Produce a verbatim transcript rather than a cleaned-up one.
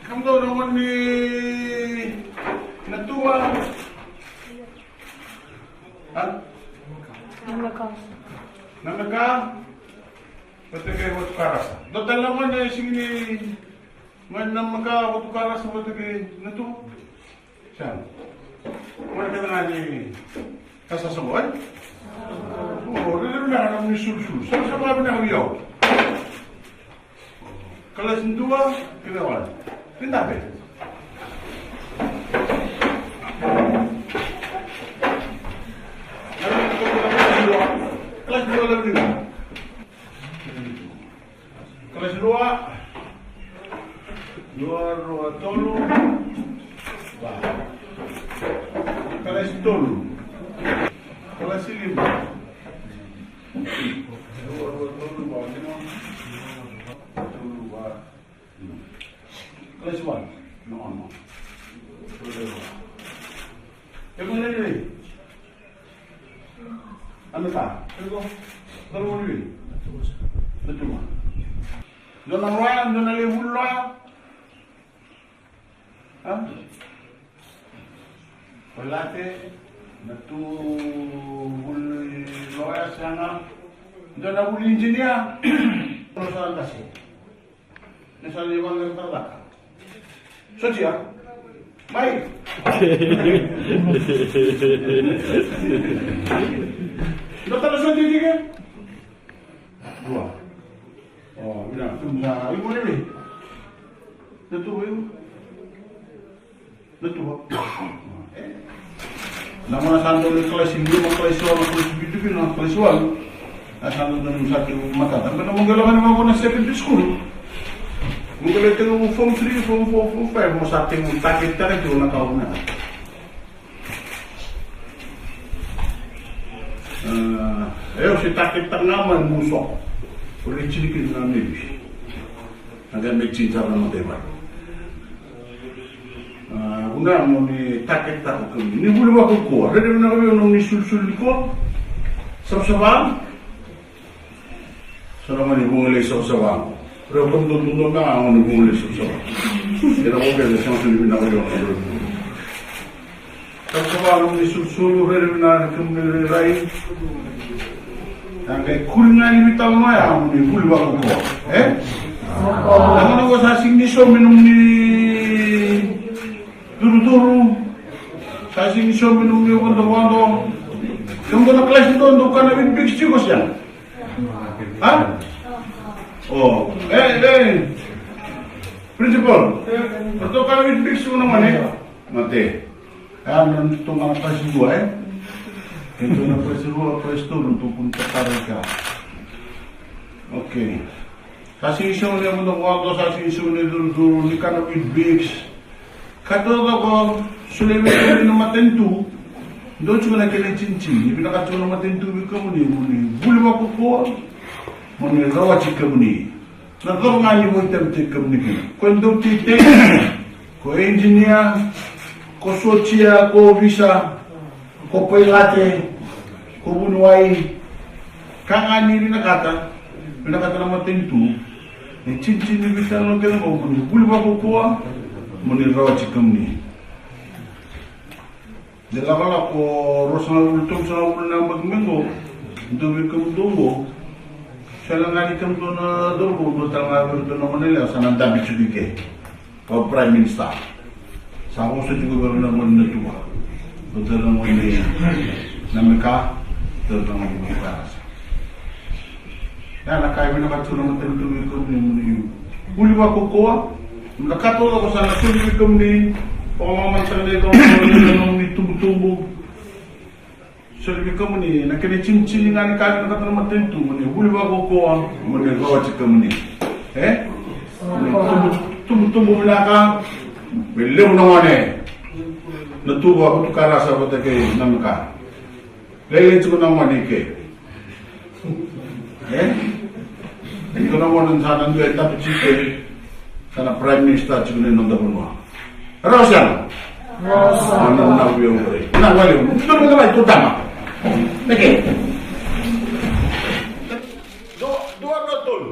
Kemudou na gone ni Natua. A? Namaka. Namaka. Vata kei Vatukarasa. Dua tale na gone sigi ni gone Namaka, Vatukarasa vata kei Natua. Sa. Gone kece ga ni Kasasago, e? O, rairai vinaka na nomuni sulusulu. Sa, sa vakavinaka vei au. Kalasi dua kei na walu. Vinaka. Kalasi dua, levu ni. Kalasi rua. Rua, rua, tolu. Va. Kalasi tolu. Kalasi lima. Rua, rua, tolu, va, lima. Tolu, va, lima. Kalasi one. No, no. E mane ni. Ana ta. Iko. Tolu ni. Natua. Dua na loya, dua na levu loya. A? Koilate, na tu vuli loya sega. Dua na vuli injinia. Dua sa qase. Ni sa ni vale cakacaka. Sotia. Mai. Dua tale sotia tiko. Dua. O, vinaka, tu sa, iko ni vei? Na tu vei? Na tu vei? E. Na mona sa dau ni kalasi lima, kalasi ono, kalasi vitu, vitu na kalasi walu. Na sa dau ni sa tu matata. Bena mo qai lako ni mo na secondary school. Mo qai lai tiko form three, form four, form five, mo sa tiko target, target tiko na ka vuna. A, e, au se target-taka ga mai meu soko. Au lai tini kina na mevi. Na qai mai tini sara na matai mai. A, vuna mo ni target-taka o kemuni. Ni vuli vakaukauwa. Rairai vinaka vei au na nomuni sulusulu nikua. Savasava. Sa na mani vuqa lai savasava. Rau kemudou dodonu me a gone vuqa lai savasava. Era vuqa lai savasava ni vinaka vei au. Savasava nomuni sulusulu, rairai vinaka na kemuni rairai. Na qai kuri ga ni veitalanoa ya nomuni vuli vakaukauwa. E? Na gauna qo sa sigi ni saumi nomuni duruduru. Sa sigi ni saumi nomuni vodovodo. Kemudou na kalasi dou, dou kana Weet-Bix tiko se? A? O, e, e. Principal. Ratou kana Weet-Bix tiko na gone? Mate. A, na ratou kana kalasi rua, e? Ratou kana kalasi rua, kalasi tolu, ratou kua ni tatara i kea. Okay. Sa sigi ni saumi na vodovodo, sa sigi ni saumi na duruduru, ni kana Weet-Bix. Ka taucoko, solia vei kemuni na matanitu. Dou tiko na kena itinitini, ni vinakata tiko na matanitu vei kemuni, mo ni vuli vakaukauwa, mo ni rawati kemuni. Na cava ga ni vakaitavitaki kemuni kina. Ko dau teitei, ko engineer, ko sotia, ko ovisa, ko pailate, ko vuniwai. Ka ga ni vinakata, vinakata na matanitu. Na itinitini ni veitalanoa kece qo, mo ni vuli vakaukauwa, mo ni rawati kemuni. De lakolako ruasagavulu, tolusagavulu na yabaki mai qo, dou vei kemudou qo. Sa leqa ni kemudou na cauravou, dua tale ga vei iratou na gone yalewa sa na dabe tiko i ke. Ko Prime Minister. Sa vosa tiko vei rau na gone ni Natua. Dua tale na gone ni Namaka, dua tale na gone ni Vatukarasa. Ia na ka e vinakata tu na matanitu vei kemuni mo ni vuli vakaukauwa, Na ka taucoko sa na soli vei kemuni, vakamamaitaka na icolacola ni nomuni tubutubu. Soli vei kemuni na kena itinitini ga ni ka vinakata na matanitu, mo ni vuli vakaukauwa, mo ni rawati kemuni. E? Mo ni tubu, tubutubu vinaka, me levu na gone. Na tuva, Vatukarasa vata kei Namaka. Lailai tiko na gone i ke. E? Iko na gone sa na dua e tabu tiko, sa na Prime Minister tiko ni noda vanua. Rawa sara? Rawa sara. Gone na via ure. Na gone, tu na mai tu tama. Neke. Dua, dua, dua, tolu.